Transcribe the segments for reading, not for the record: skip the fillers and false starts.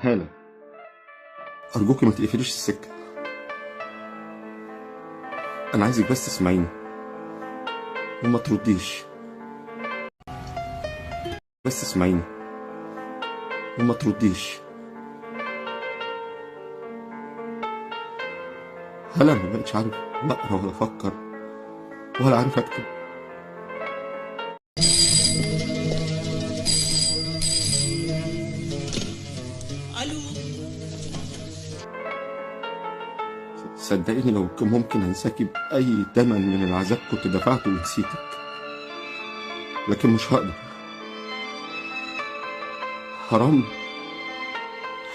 هالة، أرجوكي ما تقفليش السكة. أنا عايزك بس تسمعيني وما ترديش. بس تسمعيني وما ترديش. هلا ما بقتش عارف لا أقرأ ولا أفكر ولا عارف أكتب. الو. صدقيني لو كان ممكن أنساكي بأي تمن من العذاب كنت دفعته ونسيتك، لكن مش هقدر. حرام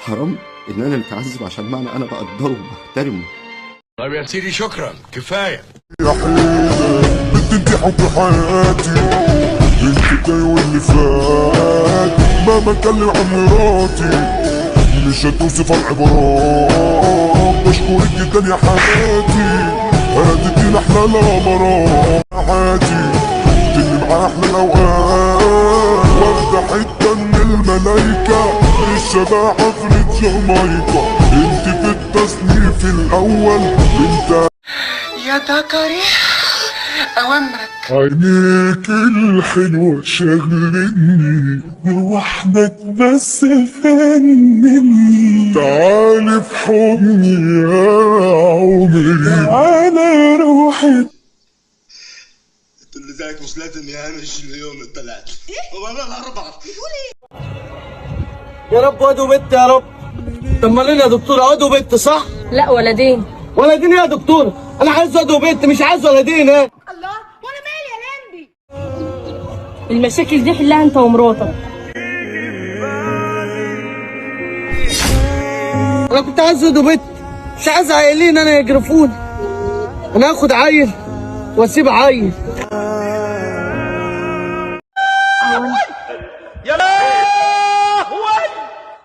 حرام إن أنا متعذب عشان معنى أنا بقدره وبحترمه. طيب يا سيدي شكرا كفاية. يا حيدة بنت انت حب حياتي، انت جاي واللي فات، ما بتكلم عن مراتي مش هتوصف العبارات. بشكرك جدا يا حياتي، هديتينا احلى الامارات. حياتي انت اللي معايا احلى الاوقات، واخدة حتة من الملايكة الشباب حفلة جامايكا. انت في التصنيف الاول انت يا دكري اوامرك. عينيك الحلوة شغلني وحدك بس فنني، تعالي في حضني يا عمري، تعالي روحي. انت اللي زيك مش لازم يهمش اليوم الثلاث ولا الاربعة. يا رب واد وبت يا رب. طب مالين يا دكتور؟ واد وبت صح؟ لا ولدين. ولدين يا دكتور؟ انا عايز واد وبت مش عايز ولدين. ايه الله، وانا مالي يا لمبي؟ المشاكل دي حلها انت ومراتك. انا كنت عايز واد وبت مش عايز عيلين انا يجرفوني. انا هاخد عيل واسيب عيل. يا لهوي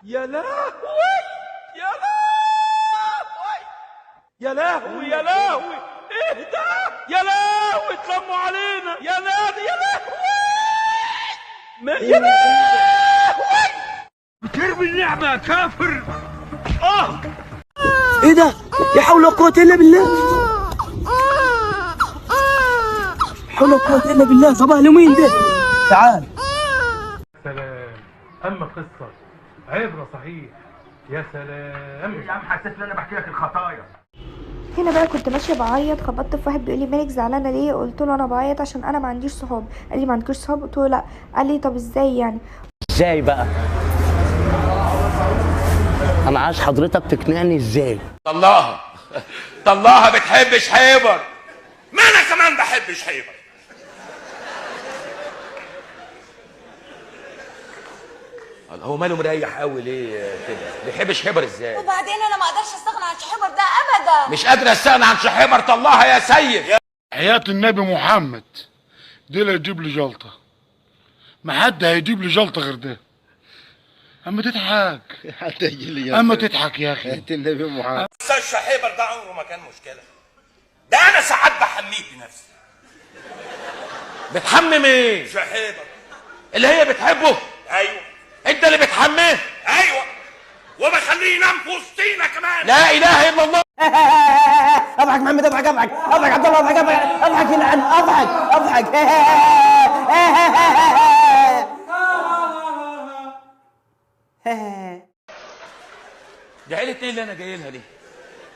يا لهوي يا لهوي يا لهوي يا لهوي، ايه ده؟ يا لهوي اتلموا علينا يا نادي، يا لهوي يا لهوي، بترمي النعمة يا كافر. ايه ده؟ لا حول ولا قوة الا بالله، لا حول ولا قوة الا بالله. صباح اليومين ده. تعال. سلام. اما قصة عبره صحيح. يا سلام يا عم، حسيت ان انا بحكي لك الخطايا. هنا بقى كنت ماشية بعيط، خبطت في واحد بيقول لي مالك زعلانة ليه؟ قلت له انا بعيط عشان انا ما عنديش صحاب. قال لي ما عندكش صحاب؟ قلت له لا. قال لي طب ازاي يعني؟ ازاي بقى؟ انا عايز حضرتك تقنعني ازاي. طلقها طلقها، بتحب شحيبر. ما انا كمان بحب شحيبر. هو ماله مريح قوي ليه كده؟ بيحب شحيبر ازاي؟ وبعدين انا ما اقدرش استغنى عن شحيبر ده ابدا. مش قادر استغنى عن شحيبر. طلقها يا سيد. حياة النبي محمد دي لا يجيب لي جلطة، ما حد هيجيب لي جلطة غير ده. اما تضحك اما تضحك يا اخي. النبي محمد استاذ شحيبر ده عمره ما كان مشكلة، ده انا ساعات بحميه بنفسي. بتحمم ايه؟ شحيبر اللي هي بتحبه. ايوه انت اللي بتحميه. ايوه، وبخليه ينام في وسطينا كمان. لا اله الا الله. اضحك محمد، اضحك اضحك اضحك عبد الله، اضحك اضحك اضحك يلعن، اضحك اضحك. دي عيلة ايه اللي انا جاي لها دي؟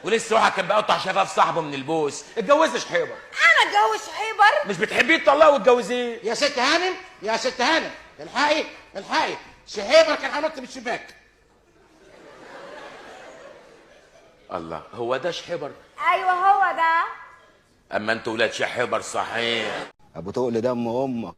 ولسه واحد كان بيقطع شفاف صاحبه من البوس. اتجوزي شحيبر. انا اتجوز شحيبر؟ مش بتحبيه تطلقه وتجوزيه؟ يا ست هانم يا ست هانم، الحقي الحقي، شحيبر كان هينط من الشباك. الله، هو ده شحيبر؟ ايوه هو ده. اما انتوا ولاد شحيبر صحيح. ابو تقل دم امك.